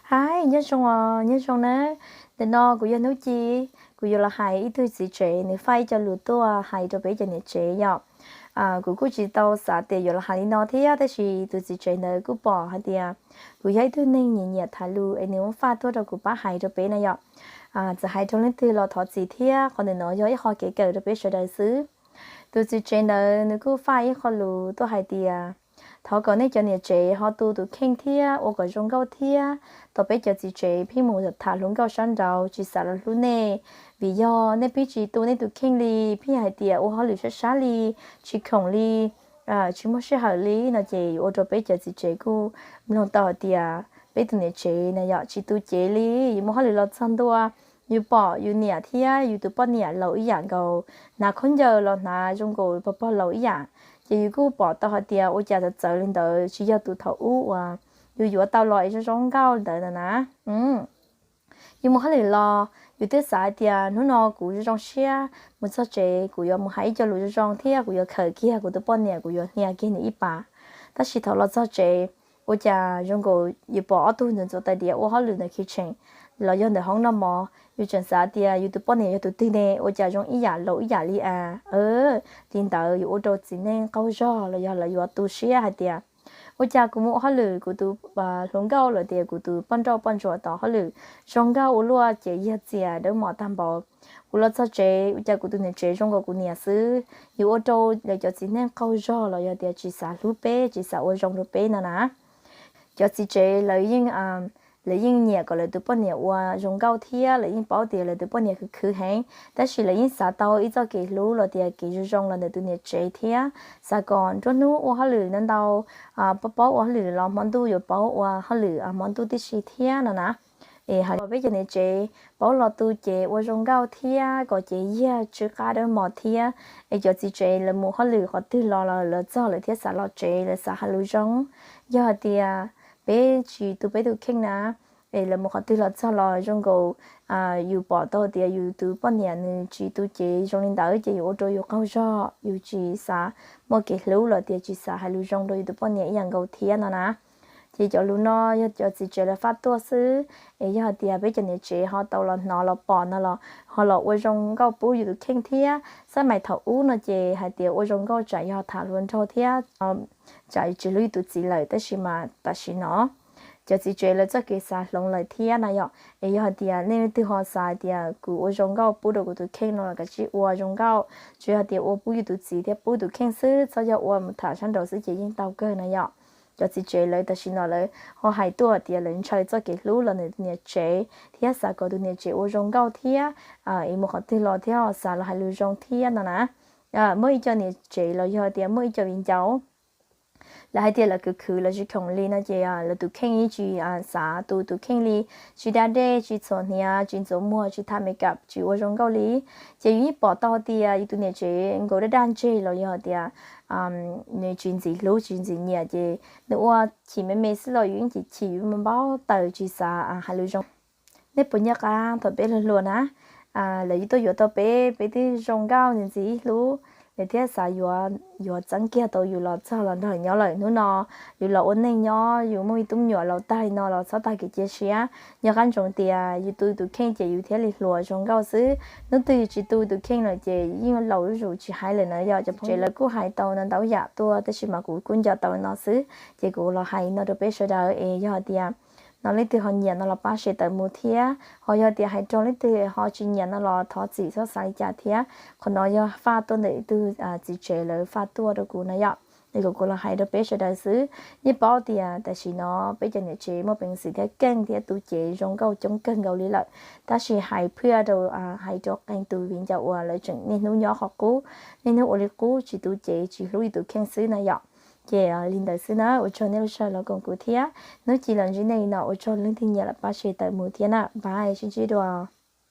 Hais nyob zoo os, nyob zoo na. Ntawm no kuv yog Hnub Ci, kuv yuav los hais ib tug txiv tsev nws faj ib co lus tuaj hais rau peb cov niam tsev yom. Kuv kuj tsis tau xav tias yuav los hais li no thiab, tab sis tus txiv tsev ntawd kuj pom hais tias kuv yog ib tug neeg nyiam nyiam tham lus es nws muab faj tuaj rau kuv pab hais rau peb na yom. Txawm hais rau leej twg los thov txim thiab, qhov ntawm no yog ib qho kev kawm rau peb sawv daws xwb. Tus txiv tsev ntawd nws kuj faj ib qho lus tuaj hais tias thov kom nej cov niam tsev ho tu tus kheej thiab ua kom zoo nkauj thiab. Tau peb cov txiv tsev pheej mus tham hluas nkauj sab nraud tsis xav los hlub nej, vim yog nej pheej tsis tu nej tus kheej li, pheej hais tias ua hauj lwm sab sab li, tsis khoom li, tsis muaj sij hawm li no ces ua rau peb cov txiv tsev kuj mloog tau hais tias peb tus niam tsev na yom tsis tu cev li. Yus muaj hauj lwm los txog ntua, yus pom yus niam thiab yus tus poj niam laus ib yam nkaus, hnav khaub ncaws los hnav zoo nkaus pog pog laus ib yam, ces yus kuj pom tau hais tias ua cas txawv txawv li ntawd, tsis yog tus thaum ub uas yus yuav tau los es zoo zoo nkauj ntawd na na. Yus muaj hauj lwm los yus twb xav hais tias hnub no kuv zoo zoo siab mus txog tsev kuv yuav mus hais ib co lus zoo zoo thiab kuv yuav khawm kiag kuv tus poj niam, kuv yuav hnia kiag nws ib pas. Tab sis thaum los txog tsev, ua cas zoo nkaus yus pom ob tug ntxuav ntxuav tais diav ua hauj lwm ntawm kitchen los yog ntawm hoob noj mov, yus tseem xav tias yus tus poj niam yog tus twg ne, ua cas zoo ib yam laus ib yam li as. Li ntawd yuav ua rau txiv neej qaug zog los yog lawv yuav tu siab hais tias ua cas kuv mus ua hauj lwm kuv tus hluas nkauj los tias kuv tus poj nrauj poj ntsuam tau hauj lwm zoo nkauj ua luaj ces yag txias dawb mos tag npaum. Kuv los txog tsev ua cas kuv tus niam tsev zoo nkaus kuv niam xwb. Yus ua rau lawv cov txiv neej qaug zog los yog tias tsis xav hlub peb, tsis xav ua zoo rau peb no na. Cov txiv tsev lawv yeej, lawv yeej nyiam kom lawv tus poj niam ua zoo nkauj thiab lawv yeej paub tias lawv tus poj niam khwv khwv heev, tab sis lawv yeej xav tau ib txoj kev hlub los tias kev zoo zoo los ntawm tus niam tsev thiab xav kom nruab hnub ua hauj lwm ntau ntau, paub paub ua hauj lwm los hmo ntuj yuav paub ua hauj lwm hmo ntuj tib si thiab no na. Es hais peb cov niam tsev paub los tu cev ua zoo nkauj thiab kom cev yag tsw qab dawb mos thiab, es cov txiv tsev lawv mus hauj lwm qhov twg los los lawv txog lawv thiaj xav los tsev, lawv xav hais lus zoo. Yog hais tias peb tsis tu peb tus kheej na, es lawv mus qhov twg los txog los zoo nkaus yus pom tau tias yus tus poj niam nws tsis tu cev zoo li ntawd ces yus ua rau yus qaug zog, yus tsis xav muaj kev hlub los tias tsis xav hais lus zoo rau yus tus poj niam ib yam nkaus thiab no na. Ces cov lus no yog cov txiv tsev lawv faj tuaj xwb, es yog hais tias peb cov niam tsev ho tau los hnov los pom no los ho los ua zoo nkauj pub yus tus kheej thiab. Xab mais thaum ub no ces hais tias ua zoo nkauj tsam yog tham hluas nraug thiab tsam tsis hlub yus tus txiv lawm, tab sis mas tam sim no cov txiv tsev lawv txoj kev xav hloov lawm thiab na yom. Es yog hais tias nej leej twg ho xav hais tias kuv ua zoo nkauj pub rau kuv tus kheej no los kav tsij ua zoo nkauj, tsuas yog tias ua pub yus tus txiv thiab pub tus kheej xwb, txhob yog ua mus tham sab nraud xwb ces yeej tau kawg na yom. Cov txiv tsev lawv tam sim no lawv ho hais tuaj tias lawv ntshaw txoj kev hlub los ntawm tus niam tsev thiab xav kom tus niam tsev ua zoo nkauj thiab, es mus qhov twg los thiab ho xav los hais lus zoo thiab no na. Muaj ib co niam tsev los yog tias muaj ib co viv ncaus lawv hais tias lawv khwv khwv lawv tsis khoom li no ces lawv tus kheej yeej tsis xav tu tus kheej li, tsis da dej, tsis txhuam hniav, tsis ntxuav muag, tsis tha makeup, tsis ua zoo nkauj li. Ces yus yeej pom tau tias yus tus niam tsev nkaus daj daj ntseg los yog tias nws tsis ntxim hlub tsis ntxim nyiam ces nws ua chim me me xwb los yus yeej chim chim, yus npau taws tsis xav hais lus zoo. Nej puas nco qab thaum peb hluas hluas na, lawv tuaj yuav tau peb, peb twb zoo nkauj ntxim ntxim hlub, lawv thiaj xav yuav, yuav txeeb kiag tau yus los txog los nrog nyob lawm. Hnub no yus los ua neej nyob, yus muaj ib tug me nyuam laus tag li no los txhob tag kev cia siab, nco qab ntsoov tias yus tu tus kheej ces yus thiaj li hluas zoo nkauj xwb. Hnub twg yus tsis tu tus kheej lawm ces yeej laus zuj zus tsis hais lawm na yom. Cov phooj ywg lawv kuj hais tau no ntau yam tuaj tab sis mas kuv kuj nco tau no xwb ces kuv los hais no rau peb sawv daws es yog hais tias no leej twg ho nyiam no los pab share tawm mus thiab, ho yog tias hais raug leej twg ho tsis nyiam no los thov txim txhob xav li cas thiab. Qhov no yog faj tuaj ntawm ib tug txiv tsev lawv faj tuaj rau kuv na yom, es kom kuv los hais rau peb sawv daws xwb. Yeej paub tias tam sim no peb cov niam tsev muaj peev xwm thiab keej thiab tu cev zoo nkauj coob kawg nkaus li lawm, tab sis hais phiaj rau, hais rau qee tus viv ncaus uas lawv tseem niaj hnub nyob qhov qub, niaj hnub ua li qub tsis tu cev tsis hlub yus tus kheej xwb na yom. Ces li ntawd xwb na, ua tsaug nej lub sij hawm los koom kuv thiab. Hnub Ci los ntsib nej li no, ua tsaug leej twg nyiam los pab share tawm mus thiab na, bye, sib ntsib dua.